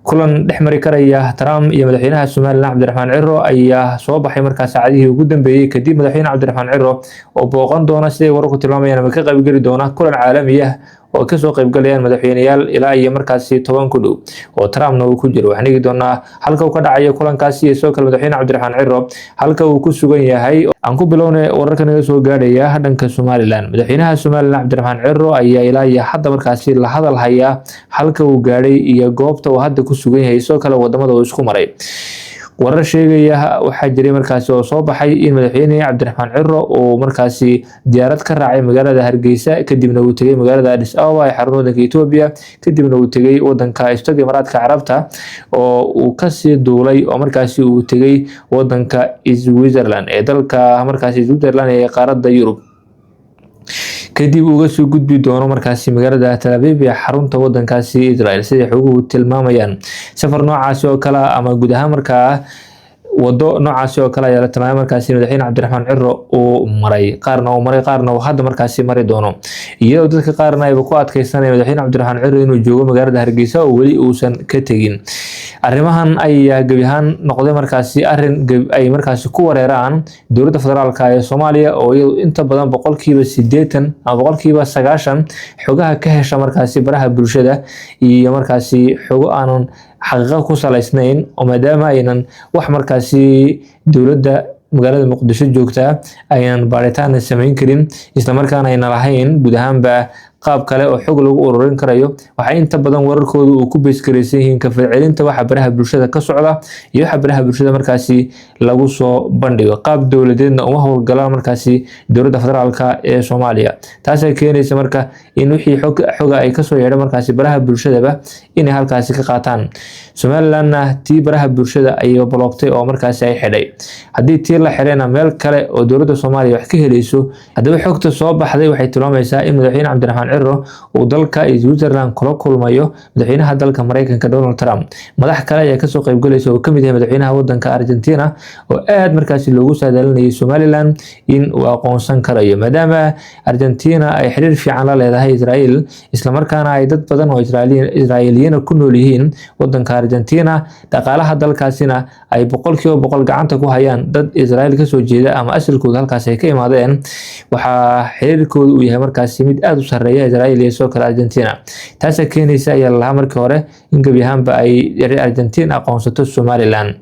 Kulan dhex mari karaya Trump iyo madaxweynaha Somaliland Cabdiraxmaan Ciro ayaa soo baxay markaa saacadihii ugu dambeeyey, kadib madaxweyne Cabdiraxmaan Ciro oo booqan doona, siday wararku tilmaamayaan, ama ka qaybgeli doona kulan caalami ah oo kasoo qaybgalayaan madaxweyneyaal ilaa iyo markaasi 10 ku dhow oo Trumpna uu ku jiro. Waxaan eegi doonaa halka uu ka dhacayo kulankaasi iyo sidoo kale madaxweyne Cabdiraxmaan Ciro halka uu ku sugan yahay. Aan ku bilownay wararka naga soo gaadhaya dhanka Somaliland. Madaxweynaha Somaliland Cabdiraxmaan Ciro ayaa ilaa iyo hadda markaasi la hadal hayaa halka uu gaadhay iyo goobta uu hadda ku sugan yahay, sidoo kale wadamada uu isku maray. Warar sheegaya waxaa jiray markaasi oo soo baxay in madaxweyne Cabdiraxmaan Ciro uu markaasi diyaarad ka raacay magaalada Hargeysa, kadibna uu tegay magaalada Addis Ababa ee xarun wadanka Etoobiya, kadibna uu tegay wadanka Istaga Imaaraadka Carabta oo uu kasii duulay oo markaasi uu tegay wadanka Switzerland ee dalka markaasi Switzerland ee qaaradda Yurub, kadib uga soo gudbi doono markaasi magaalada Tel Aviv ee xarunta wadankaasi Israel, siday xoguhu tilmaamayaan. Safar noocaasi oo kale ama guud ahaan markaa wado noocaasi oo kale ayaa la tilmaamay markaasi madaxweyne Cabdiraxmaan Ciro uu maray, qaarna uu maray, qaarna uu hadda markaasi mari doono, iyadoo dadka qaarna ayba ku adkeysanaya madaxweyne Cabdiraxmaan Ciro inuu joogo magaalada Hargeysa oo weli uusan ka tegin. Arrimahan ayaa gebi ahaan noqday markaasi arrin ay markaasi ku wareeraan dowladda federaalka ee Soomaaliya, oo iyadu inta badan 80% ama 90% xogaha ka hesha markaasi baraha bulshada iyo markaasi xogo aanan xaqiiqo ku salaysnayn, oo maadaama aynan wax markaasi dowladda magaalada Muqdisho joogtaa aynan baaritaan samayn karin, islamarkaana ayna lahayn guud ahaanba qaab kale oo xog lagu ururin karayo, waxay inta badan wararkooda uu ku beesgaraysan yihiin ka falcelinta waxa baraha bulshada ka socda iyo waxa baraha bulshada markaasi lagu soo bandhigo. Qaab dowladeedna uma howlgalaan markaasi dowladda federaalka ee Soomaaliya. Taasaa keenaysa marka in wixii xog xoga ay kasoo yeedha markaasi baraha bulshadaba inay halkaasi ka qaataan. Somalilandna tii baraha bulshada ayay block-tay oo markaasi ay xidhay. Haddii tii la xidhayna, meel kale oo dowladda Soomaaliya wax ka helayso. Haddaba xogta soo baxday waxay tilmaamaysaa in madaxweyne Cabdiraxmaan Ciro uu dalka Switzerland kula kulmayo madaxweynaha dalka Mareykanka Donald Trump. Madax kale ayaa kasoo qaybgalaysa oo kamid yahay madaxweynaha wadanka Argentina, oo aad markaasi loogu saadaalinayay Somaliland in uu aqoonsan karayo, maadaama Argentina ay xiriir fiican la leedahay Israel, islamarkaana ay dad badan oo Israa'iiliyiina ku nool yihiin wadanka Argentina, dhaqaalaha dalkaasina ay 100% gacanta ku hayaan dad Israel kasoo jeeda ama asalkooda halkaasi ay ka imaadeen. Waxaa xiriirkooda uu yahay markaasi mid aada u sarreeya Israel iyo sidoo kale Argentina. Taasaa keenaysa ayaa lalahaa markii hore in gebi ahaanba ay Argentina aqoonsato Somaliland.